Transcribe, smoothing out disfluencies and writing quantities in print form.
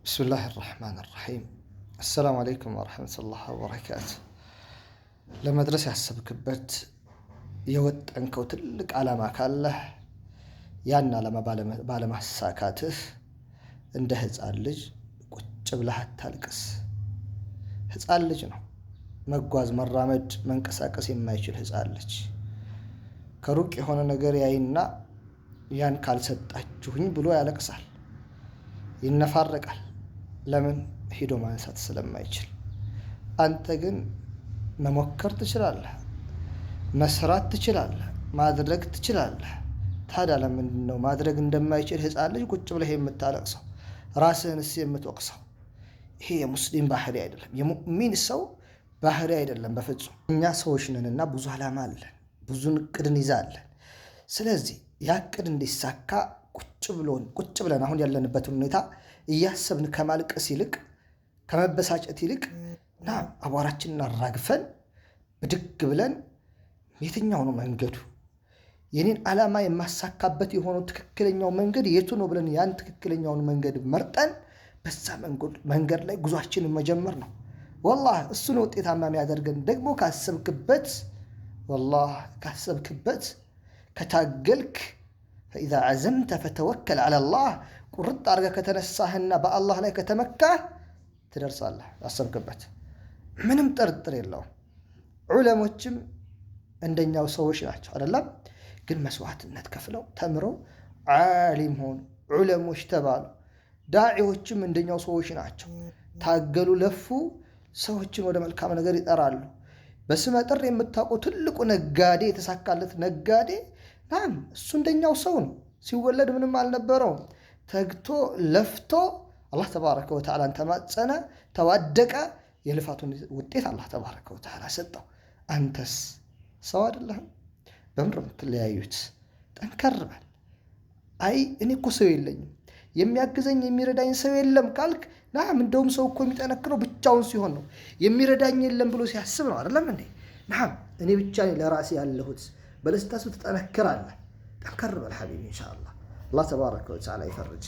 بسم الله الرحمن الرحيم السلام عليكم ورحمة الله وبركاته። ለመድረስ ያሰብክበት የወጠንከው ትልቅ ዓላማ ካለህ ያን ዓላማ ባለማሳካትህ እንደ ህፃን ልጅ ቁጭ ብለህ አታልቅስ። ህፃን ልጅ ነው መጓዝ፣ መራመድ፣ መንቀሳቀስ የማይችል ህፃን ልጅ ከሩቅ የሆነ ነገር ያይና ያን ካልሰጣችሁኝ ብሎ ያለቅሳል፣ ይነፋረቃል። ለምን? ሂዶ ማንሳት ስለማይችል። አንተ ግን መሞከር ትችላለህ፣ መስራት ትችላለህ፣ ማድረግ ትችላለህ። ታዲያ ለምንድን ነው ማድረግ እንደማይችል ህፃን ልጅ ቁጭ ብለህ የምታለቅሰው? ራስህንስ የምትወቅሰው? ይሄ የሙስሊም ባህሪ አይደለም፣ የሙእሚን ሰው ባህሪ አይደለም በፍጹም። እኛ ሰዎች ነንና ብዙ ዓላማ አለን፣ ብዙ እቅድ እንይዛለን። ስለዚህ ያ እቅድ እንዲሳካ ቁጭ ብለን አሁን ያለንበትን ሁኔታ እያሰብን ከማልቀስ ይልቅ፣ ከመበሳጨት ይልቅ ና አቧራችንን አራግፈን ብድግ ብለን የትኛው ነው መንገዱ፣ የኔን ዓላማ የማሳካበት የሆነው ትክክለኛው መንገድ የቱ ነው ብለን ያን ትክክለኛውን መንገድ መርጠን በዛ መንገድ ላይ ጉዟችንን መጀመር ነው። ወላሂ እሱ ነው ውጤታማ የሚያደርገን። ደግሞ ካሰብክበት፣ ወላሂ ካሰብክበት ከታገልክ፣ فإذا عزمت فتوكل على الله፣ ቁርጥ አድርገህ ከተነሳህና በአላህ ላይ ከተመካህ ትደርሳለህ። አሰብክበት፣ ምንም ጥርጥር የለውም። ዑለሞችም እንደኛው ሰዎች ናቸው አይደለም? ግን መስዋዕትነት ከፍለው ተምረው ዓሊም ሆኑ፣ ዑለሞች ተባሉ። ዳዒዎችም እንደኛው ሰዎች ናቸው። ታገሉ፣ ለፉ፣ ሰዎችን ወደ መልካም ነገር ይጠራሉ። በስመጥር የምታውቀው ትልቁ ነጋዴ፣ የተሳካለት ነጋዴ ናም፣ እሱ እንደኛው ሰው ነው። ሲወለድ ምንም አልነበረውም። ተግቶ ለፍቶ አላህ ተባረከ ወተዓላን ተማጸነ፣ ተዋደቀ። የልፋቱን ውጤት አላህ ተባረከ ወተዓላ ሰጠው። አንተስ ሰው አይደለህም? በምንድን ነው የምትለያዩት? ጠንከር በል። አይ እኔ እኮ ሰው የለኝም፣ የሚያግዘኝ የሚረዳኝ ሰው የለም ካልክ፣ ናም እንደውም ሰው እኮ የሚጠነክረው ብቻውን ሲሆን ነው። የሚረዳኝ የለም ብሎ ሲያስብ ነው፣ አይደለም እንዴ? ናም እኔ ብቻ ነኝ ለራሴ ያለሁት ብለህ ስታስብ ትጠነክራለህ። ጠንከር በል حبيبي። ኢንሻአላህ አላህ تبارك وتعالى ይፈርጅ።